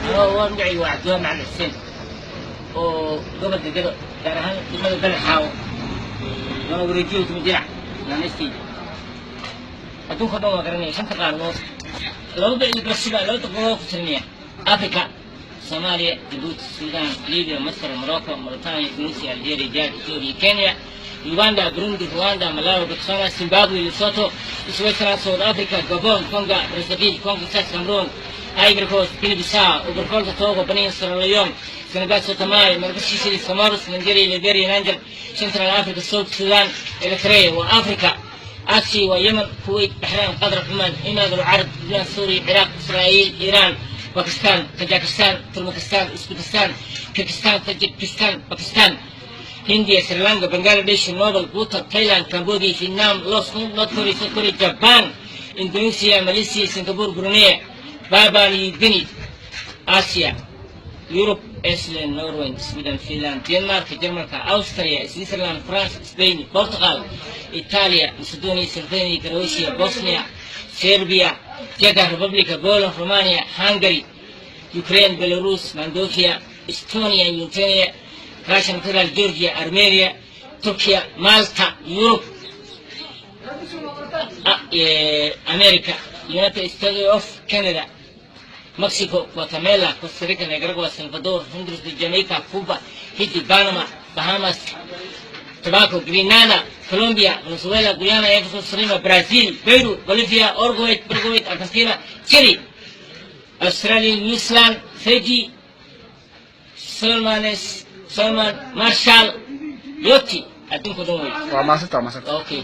Anoo waa magacayga waa Cabdiwaa Macalin Xuseen oo gobolka Gado, gaar ahaan degmada Beled Xaawo, waana wareejiyo tuma jirac naanaysteeda. Adduunka dhan waa garanaya, shanta qaaradood, laba ilbirsiba 2 daqiiqadood ku tirinaya: Africa, Soomaaliya, Jabuuti, Suudaan, Libya, Masar, Morocco, Mauritania, Tunisia, Algeria, Jad, Ethiopia, Kenya, Uganda, Burundi, Rwanda, Malawi, Botswana, Zimbabwe, Lesotho, Switzerland, South Africa, Gabon, Congo Brazzaville, Congo South, Cameroon, Ivory Coast, Guinea Bissau, Obervolta, Togo, Benin, Sierra Leone, Senegal, Somalia, Madagascar, Comoros, Nigeria, Liberia, Niger, Central Africa, South Sudan, Eritrea. Waa Africa. Asia waa Yemen, Kuwait, Baxrayn, Qatar, Cumaan, Imaaraat Alcarab, Lubnaan, Suuriya, Ciraaq, Israa'iil, Iiraan, Bakistan, Kajakistan, Turkmenistan, Uzbekistan, Kirgistan, Tajikistan, Pakistan, Hindiya, Sri Lanka, Bangladesh, Nepal, Bhutan, Thailand, Cambodia, Vietnam, Laos, North Korea, South Korea, Japan, Indonesia, Malaysia, Singapore, Brunei, Papua New Guinea. Asia, Europe: Iceland, Norway, Sweden, Finland, Denmark, Jarmalka, Austria, Switzerland, France, Spain, Portugal, Italia, Macedonia, Slovenia, Croatia, Bosnia, Serbia, Czech Republic, Poland, Romania, Hungary, Ukraine, Belarus, Moldova, Estonia, Ukraine, Russian Federal, Georgia, Armenia, Turkiya, Malta. Europe, America: United States of Canada, Mexico, Guatemala, Costa Rica, Nicaragua, Salvador, Honduras, Jamaica, Cuba, Haiti, Panama, Bahamas, Tobago, Grenada, Colombia, Venezuela, Guyana, Ecuador, Suriname, Brazil, Peru, Bolivia, Uruguay, Paraguay, Argentina, Chile, Australia, New Zealand, Fiji, Solomons, Solomon, Marshall, Yoti. Adduunka dhan wey. Waa maasanta, waa maasanta. Okay.